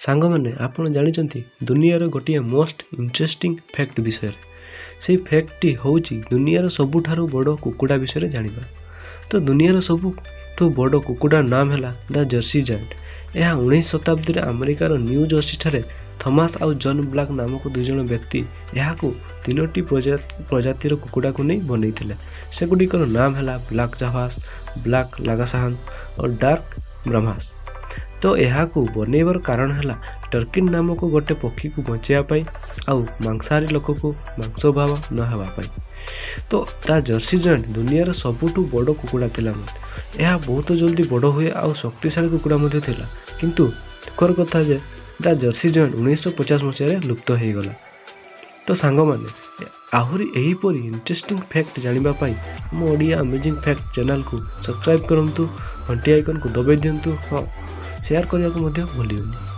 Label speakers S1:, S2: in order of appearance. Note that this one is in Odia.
S1: ସାଙ୍ଗମାନେ, ଆପଣ ଜାଣିଛନ୍ତି ଦୁନିଆର ଗୋଟିଏ ମୋଷ୍ଟ ଇଣ୍ଟରେଷ୍ଟିଂ ଫ୍ୟାକ୍ଟ ବିଷୟରେ? ସେଇ ଫ୍ୟାକ୍ଟଟି ହେଉଛି ଦୁନିଆର ସବୁଠାରୁ ବଡ଼ କୁକୁଡ଼ା ବିଷୟରେ ଜାଣିବା। ତ ଦୁନିଆର ସବୁଠୁ ବଡ଼ କୁକୁଡ଼ା ନାମ ହେଲା ଦ ଜର୍ସି ଜାଏଣ୍ଟ। ଏହା 19 ଶତାବ୍ଦୀରେ ଆମେରିକାର ନ୍ୟୁ ଜର୍ସିଠାରେ ଥମାସ ଆଉ ଜନ୍ ବ୍ଲାକ୍ ନାମକ ଦୁଇଜଣ ବ୍ୟକ୍ତି ଏହାକୁ ତିନୋଟି ପ୍ରଜାତିର କୁକୁଡ଼ାକୁ ନେଇ ବନେଇଥିଲେ। ସେଗୁଡ଼ିକର ନାମ ହେଲା ବ୍ଲାକ୍ ଜାଭାସ୍, ବ୍ଲାକ୍ ଲାଗାସାହାନ ଓ ଡାର୍କ ବ୍ରାହ୍ମାସ୍। ତ ଏହାକୁ ବନେଇବାର କାରଣ ହେଲା ଟର୍କିନ୍ ନାମକ ଗୋଟେ ପକ୍ଷୀକୁ ବଞ୍ଚାଇବା ପାଇଁ ଆଉ ମାଂସାହାରୀ ଲୋକକୁ ମାଂସ ଅଭାବ ନ ହେବା ପାଇଁ। ତ ତା ଜର୍ସି ଜଏଣ୍ଟ ଦୁନିଆର ସବୁଠୁ ବଡ଼ କୁକୁଡ଼ା ଥିଲା ମଧ୍ୟ। ଏହା ବହୁତ ଜଲ୍ଦି ବଡ଼ ହୁଏ ଆଉ ଶକ୍ତିଶାଳୀ କୁକୁଡ଼ା ମଧ୍ୟ ଥିଲା। କିନ୍ତୁ ଦୁଃଖର କଥା ଯେ ଦ ଜର୍ସି ଜଏଣ୍ଟ 1950 ମସିହାରେ ଲୁପ୍ତ ହେଇଗଲା। ତ ସାଙ୍ଗମାନେ, ଆହୁରି ଏହିପରି ଇଣ୍ଟରେଷ୍ଟିଂ ଫ୍ୟାକ୍ଟ ଜାଣିବା ପାଇଁ ଆମ ଓଡ଼ିଆ ଆମେଜିଂ ଫ୍ୟାକ୍ଟ ଚ୍ୟାନେଲକୁ ସବସ୍କ୍ରାଇବ୍ କରନ୍ତୁ, ଘଣ୍ଟି ଆଇକନ୍କୁ ଦବାଇ ଦିଅନ୍ତୁ। ହଁ, ସେୟାର କରିବାକୁ ମଧ୍ୟ ଭୁଲିବେନି।